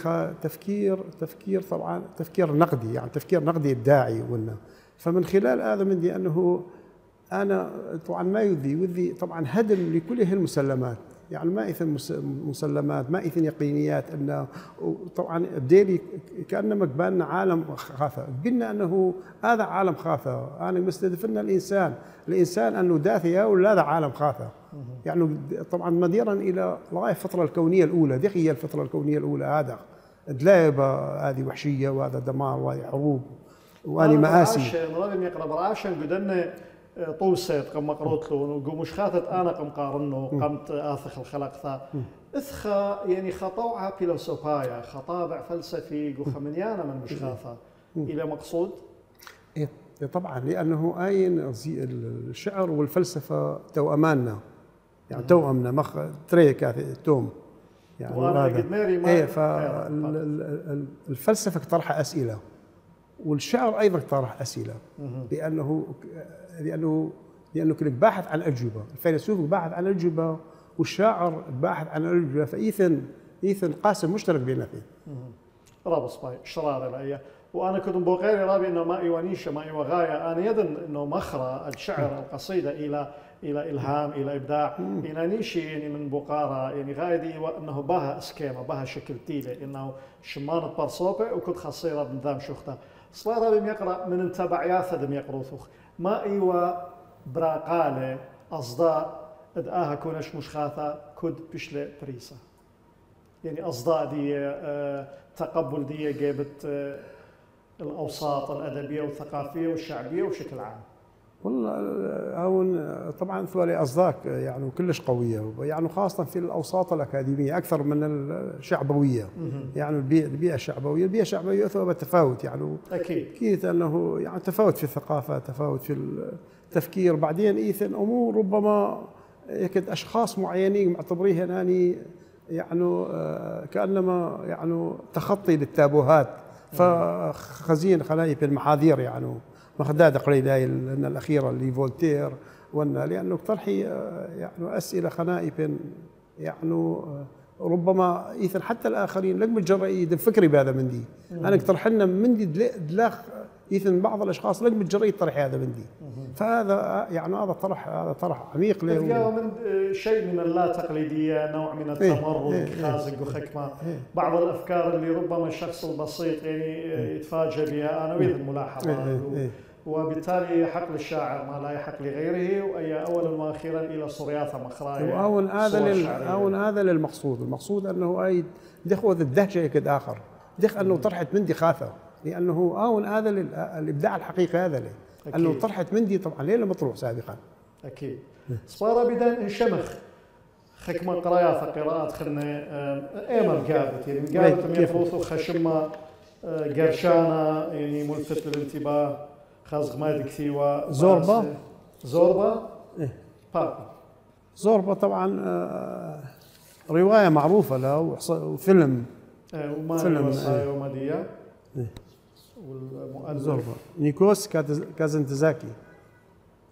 تفكير طبعا تفكير نقدي يعني تفكير نقدي إبداعي قلنا. فمن خلال هذا مندي أنه أنا طبعا ما وذي طبعا هدم لكل المسلمات يعني ما إثن مسلمات ما إثن يقينيات أنه طبعا بديلي كأنما قبالنا عالم خافة قلنا أنه هذا عالم خافة أنا مستهدفنا الإنسان أنه داثية ولا هذا عالم خافة يعني طبعا مديرا إلى لغاية الفترة الكونية الأولى دي هي الفترة الكونية الأولى هذا دلايبة هذه وحشية وهذا دمار وهذه حروب وهذه مآسي نظام يقرب راشن قدرنا طوسيت قم مقروت لون وقومش خاطت انا قم قارنه قمت اثخ الخلق ثا اثخا يعني خطوعها فيلسوفايا خطابع فلسفي وخمنيانا من مش خافه الى مقصود؟ إيه طبعا لانه اين الشعر والفلسفه تواماننا يعني توامنا مخ تريك توم يعني وانا قد ماري ما ايه فالفلسفه طرح اسئله والشعر ايضا طرح اسئله لانه كنت باحث عن اجوبه، الفيلسوف باحث عن اجوبه والشاعر باحث عن اجوبه فايثن قاسم مشترك بيننا فيه. رابط باي شرار الايه وانا كنت بوغيري رابي انه ما ايوانيشه ما ايوا غايه انا يدن انه مخرى الشعر القصيده الى الهام الى ابداع الى نيشي يعني من بقاره يعني غايدي انه بها اسكيما بها شكل تيله انه شمان برصوبه وكنت خصيره بنظام شخته صار رابي يقرا من انتبع ياثد يقروثوخ ما ايوا براقاله اصداء اداها كونش مشخاثه كد بشله بريسه يعني اصداء دي تقبل دي جابت الاوساط الادبيه والثقافيه والشعبيه وبشكل عام. والله هون طبعا ثوالي اصداق يعني كلش قويه يعني خاصه في الاوساط الاكاديميه اكثر من الشعبويه يعني البيئه الشعبويه ثوابت تفاوت يعني اكيد انه يعني تفاوت في الثقافه تفاوت في التفكير بعدين ايثن امور ربما يكاد اشخاص معينين معتبريها يعني كانما يعني تخطي للتابوهات فخزين خلايف المحاذير يعني مخداد قليلا ان الاخيره اللي فولتير لانه طرحي يعني اسئله خنائف يعني ربما ايثن حتى الاخرين لك متجرئين فكري بهذا مندي انا اقترح لنا مندي دلاخ ايثن بعض الاشخاص لك متجرئ طرح هذا مندي فهذا يعني هذا طرح عميق له من شيء من اللا تقليديه نوع من التمرد خازق وخكمه بعض الافكار اللي ربما الشخص البسيط يعني يتفاجئ بها انا اريد الملاحظه وبالتالي يحق للشاعر ما لا يحق لغيره واي اولا واخيرا الى صرياثه مخرايه واون هذا للمقصود المقصود انه اي دخوذ الدهشه يكد اخر دخ انه طرحت مندي خاثه لانه اون هذا الابداع الحقيقي هذا لي انه طرحت مندي طبعا ليه مطروح سابقا اكيد صار بدان انشمخ خكمة قرايا قراءات خلنا ايمر قابت يعني قابت يفروثو خشمة قرشانة يعني ملفت للانتباه خاص ما دكتيوا زوربة إيه؟ بابي زوربة طبعا رواية معروفة له وفيلم فيلم ومادية والمؤلف زوربة نيكوس كازنتزاكي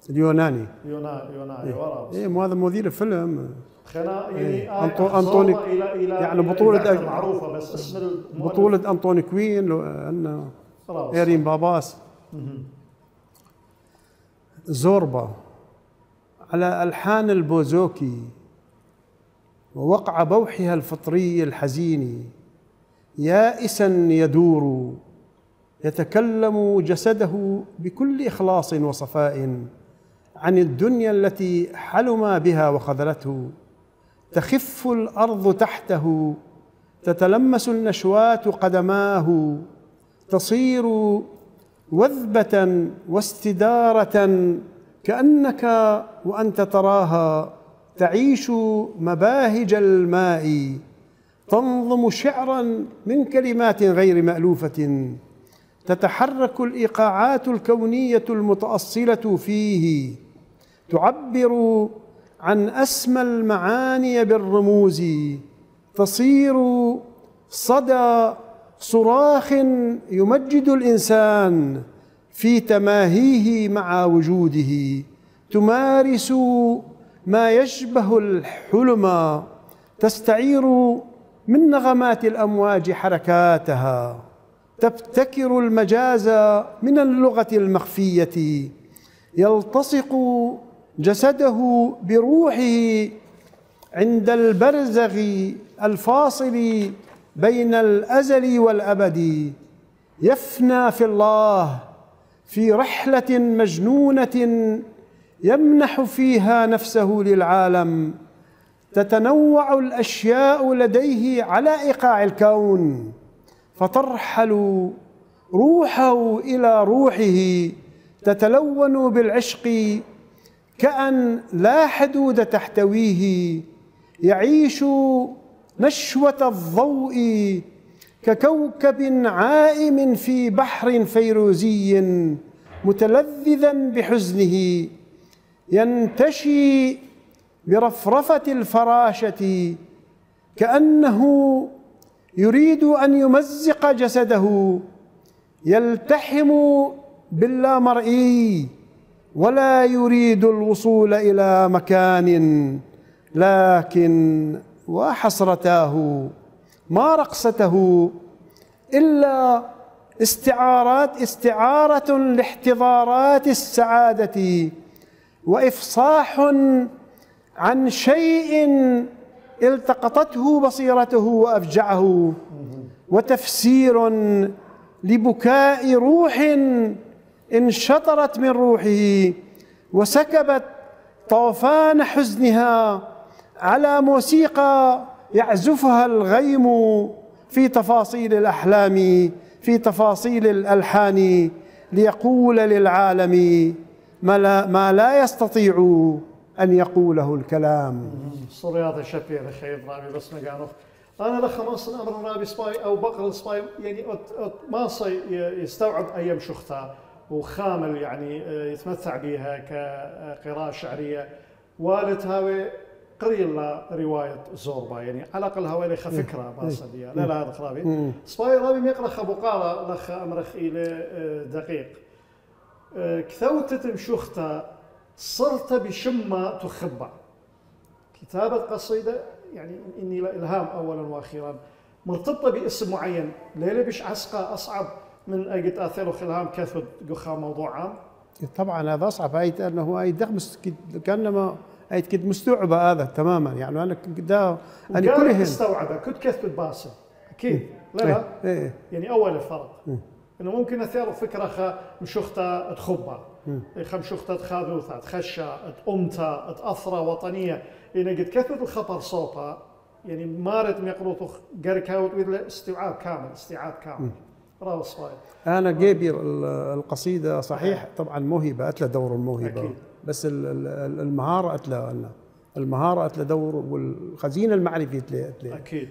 اليوناني ورا مو هذا مدير الفيلم يعني أنطوني يعني بطولة معروفة بس اسم بطولة أنطوني كوين أنه إيرين باباس. زوربة على ألحان البوزوكي ووقع بوحها الفطري الحزين يائسا يدور يتكلم جسده بكل إخلاص وصفاء عن الدنيا التي حلم بها وخذلته. تخف الأرض تحته تتلمس النشوات قدماه تصير وثبة واستدارة كأنك وأنت تراها تعيش مباهج الماء تنظم شعرا من كلمات غير مألوفة تتحرك الإيقاعات الكونية المتأصلة فيه تعبر عن أسمى المعاني بالرموز تصير صدى صراخ يمجد الإنسان في تماهيه مع وجوده تمارس ما يشبه الحلم تستعير من نغمات الأمواج حركاتها تبتكر المجاز من اللغة المخفية يلتصق جسده بروحه عند البرزخ الفاصل بين الأزل والأبد يفنى في الله في رحلة مجنونة يمنح فيها نفسه للعالم تتنوع الأشياء لديه على إيقاع الكون فترحل روحه إلى روحه تتلون بالعشق كأن لا حدود تحتويه يعيش نشوة الضوء ككوكب عائم في بحر فيروزي متلذذا بحزنه ينتشي برفرفة الفراشة كأنه يريد أن يمزق جسده يلتحم باللامرئي ولا يريد الوصول إلى مكان لكن وحسرتاه ما رقصته إلا استعارة لاحتضارات السعادة وإفصاح عن شيء التقطته بصيرته وأفجعه وتفسير لبكاء روح انشطرت من روحه وسكبت طوفان حزنها على موسيقى يعزفها الغيم في تفاصيل الأحلام في تفاصيل الألحان ليقول للعالم ما لا يستطيع أن يقوله الكلام. صرياضة شبيرة خير رابي بس مقانوخ أنا لخمص أمر رابي سباي أو بقر سباي يعني ما يستوعب أيام شختها وخامل يعني يتمتع بها كقراءة شعرية والد هاوي قري الله رواية زوربة يعني على الأقل هاوي لخ فكرة باصدية لا هذا رابي سباي رابي يقرأ خبقارة لخ أمرخ إلى دقيق كثوتة مشختها صرت بشمة تخبع كتابة قصيدة يعني إني إلهام أولا وأخيرا مرتبطة باسم معين ليلة بش عسقة أصعب من أجد آثار وخلهام كثبت قخا موضوع عام طبعا هذا أصعب هاي أنه هاي دغمس كأنما هاي كنت مستوعبة هذا تماما يعني أنا كده أنا كلهم مستوعبة كنت كثبت باسم أكيد لا يعني أول الفرق إنه ممكن أثار فكرة مشختة تخبة مشختة تخاذوثة تخشى تأمتة تأثرة وطنية إن قد كثبت الخطر صوتها يعني مارد يقروطوا قركاوت استيعاب كامل راو الصايد. أنا جيبي القصيدة صحيح طبعا موهبة أتلى دور الموهبة أكيد. بس المهارة أتلى أنا المهاره قلت له دور، والخزينه المعرفي قلت له اكيد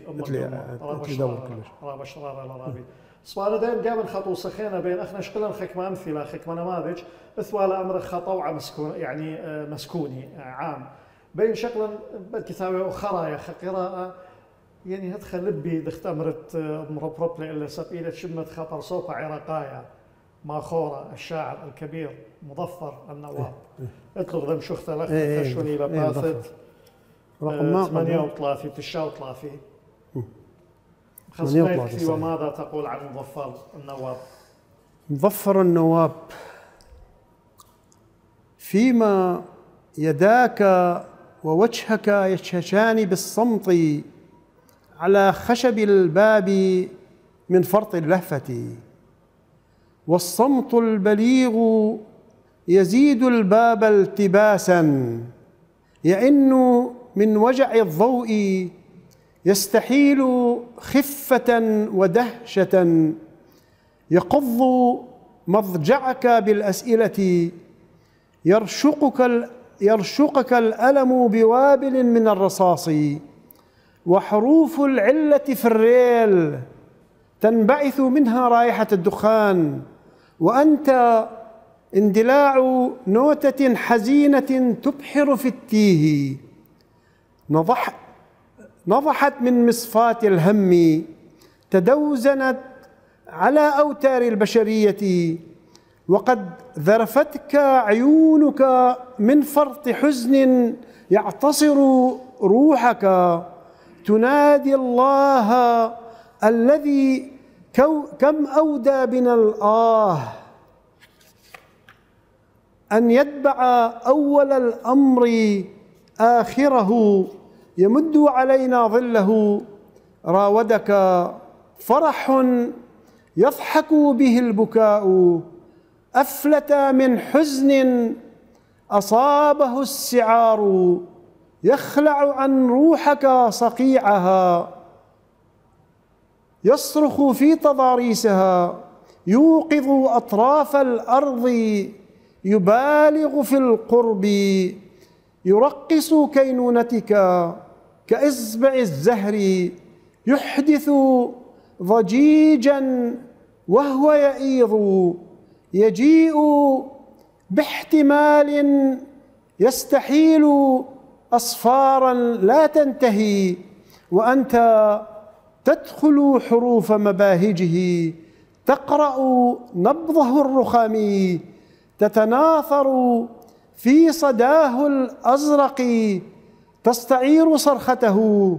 دور كلش رابا شرارة لرابي صوالة دائم قابل خطو سخينة بين اخنا شقلن خكمة امثلة خكمة نماذج اثوال امر خطوعة مسكون يعني مسكوني عام بين شقلن بالكتابة وخرايا قراءة يعني هدخل لبي دخت امرت مربرب لإلا سبيلة شمت خطر صوفة عراقايا ماخورة الشاعر الكبير مظفر النواب اطلق ذم شخت لخ تشوني لباثت رقم 38 39 خصميتك وماذا تقول عن مظفر النواب؟ مظفر النواب: فيما يداك ووجهك يشهشان بالصمت على خشب الباب من فرط اللهفة، والصمت البليغ يزيد الباب التباسا، يئن من وجع الضوء يستحيل خفة ودهشة، يقض مضجعك بالأسئلة، يرشقك الألم بوابل من الرصاص، وحروف العلة في الريل تنبعث منها رائحة الدخان، وأنت اندلاع نوتة حزينة تبحر في التيه، نضحت من مصفات الهم، تدوزنت على أوتار البشرية، وقد ذرفتك عيونك من فرط حزن يعتصر روحك، تنادي الله الذي كم أودى بنا الآه أن يتبع أول الأمر آخره، يمد علينا ظله، راودك فرح يضحك به البكاء، أفلت من حزن أصابه السعار، يخلع عن روحك صقيعها، يصرخ في تضاريسها، يوقظ أطراف الأرض، يبالغ في القرب، يرقص كينونتك كإصبع الزهر، يحدث ضجيجا وهو يئيض، يجيء باحتمال يستحيل أصفارا لا تنتهي، وأنت تدخل حروف مباهجه، تقرأ نبضه الرخامي، تتناثر في صداه الأزرق، تستعير صرخته،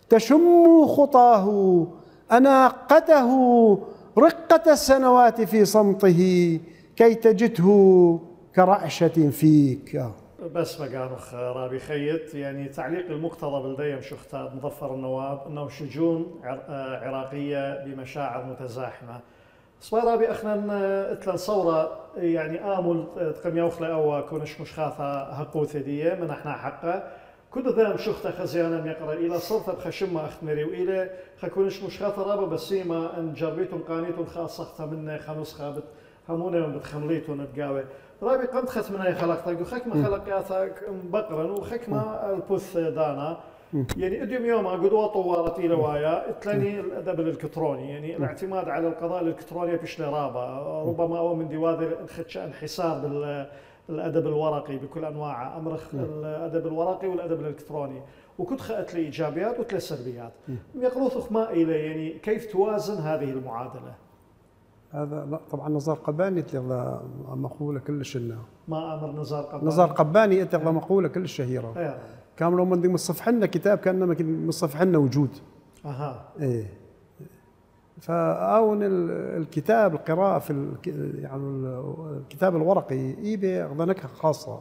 تشم خطاه، أناقته، رقة السنوات في صمته، كي تجده كرعشة فيك. بس مقانخ رابي خيط يعني تعليق المقتضى بالديم شختاد مظفر النواب انه شجون عراقيه بمشاعر متزاحمه. صبا رابي اخنا اتلن صوره يعني امل تقم يوخلا او كونش مشخاثه هقوثه دي من احنا حقه كل ذا مشخته خزيانا يقرا الى صرت بخشمه اختمري والى خكونش مشخاثه رابا بسيمه ان جربيتم قانيتم خاصه من خمس خابت همونا بتخمليتون بقاوه رابي قمت ختمنا خلقتك وخكمه خلقاتك بقرا وخكمه البث دانا يعني اديم يوم قدوه طورت الى وايا تلاني الادب الالكتروني يعني الاعتماد على القضاء الالكتروني بش رابا ربما هو من دوادر انحسار بالادب الورقي بكل انواعه امرخ الادب الورقي والادب الالكتروني وكنت خأت لي ايجابيات وثلاث سلبيات يقروث ما الى يعني كيف توازن هذه المعادله؟ هذا لا طبعا نزار قباني تلغى مقولة كلش إنه ما أمر نزار قباني نزار قباني تلغى مقولة كلش شهيرة كانوا لما ندي مصفح لنا كتاب كأنما مصفح لنا وجود إيه فأون الكتاب القراءة في يعني الكتاب الورقي يبي نكهة خاصة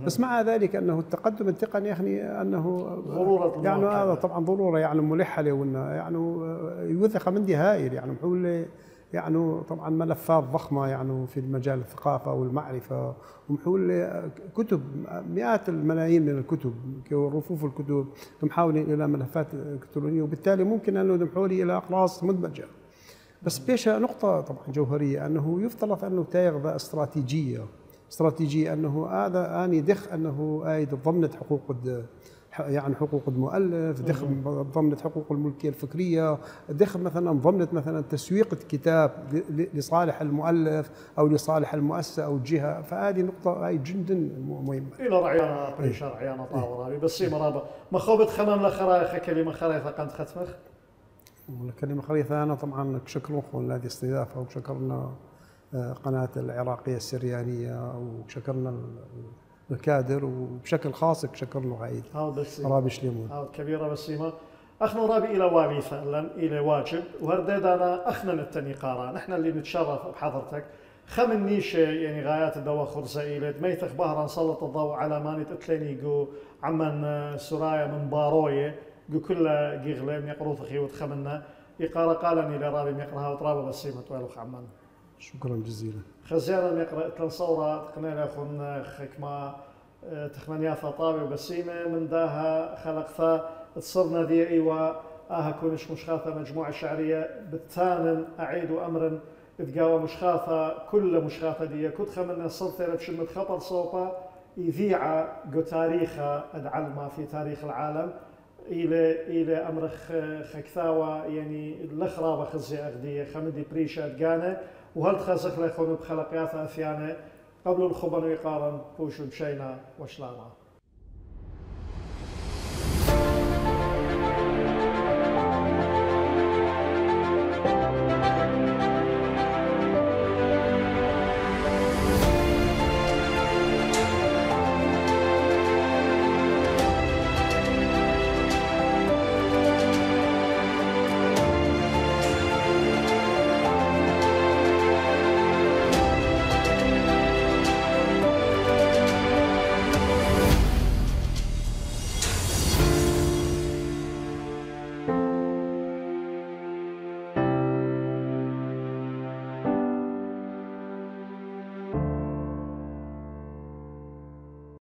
بس مع ذلك أنه التقدم التقني يعني أنه ضرورة يعني هذا طبعا ضرورة يعني ملحة له يعني يوثق من دي هائل يعني محول يعني طبعا ملفات ضخمه يعني في المجال الثقافه والمعرفه ومحول كتب مئات الملايين من الكتب رفوف الكتب محاولين الى ملفات الكترونيه وبالتالي ممكن انه محولي الى اقراص مدمجه بس بيش نقطه طبعا جوهريه انه يفترض انه تاخذ استراتيجيه استراتيجية أنه هذا أني دخ أنه أيد ضمنت حقوق يعني حقوق المؤلف، دخل ضمنت حقوق الملكيه الفكريه، دخل مثلا ضمنت مثلا تسويق الكتاب لصالح المؤلف او لصالح المؤسسه او الجهه، فهذه نقطه هاي جدا مهمه. الى رعيانا بريشة رعيانا طاورة بس مرابا ما خوبت خمم لخرايخ كلمه خرايخ قد ختمخ كلمه خريطه انا طبعا شكرا اخوان هذه استضافه وشكرنا قناه العراقيه السريانيه وشكرنا الكادر وبشكل خاص شكرنا عيد رابي شليمون هاو كبيره بسيمه اخنا رابي الى والي فعلا الى واجب وهرداد انا اخنا التنيقاره نحن اللي نتشرف بحضرتك خمن نيشه يعني غايات الدواء خرزائيلة ميتخ بهرا نسلط الضوء على ماني تتليني جو عمن سرايا من بارويه جو كلها جيغلين يقروث خي وتخمنا يقرا قالني لرابي يقراها وترابه بسيمه توالخ عمان شكرا جزيلا خزيانا يقرا تنصورة تقنينا اخون خكما تخمنياثا طابي بسيمه من داها خلقتها تصرنا ذي ايوا كونش مشخاثه مجموعه شعريه بالثامن اعيد امرا تقاوى مشخاثه كل مشخاثه دي كنت خمنا صرت بشمة خطر صوبا يذيع جو تاريخ العلمة في تاريخ العالم الى امرخ خكثاوى يعني الاخرى بخزي اغديه خمدي بريشه تقانه وهل تخزخ ليخون بخلقيات اثيانه قبل الخبن يقارن بوش بشينا وشلانا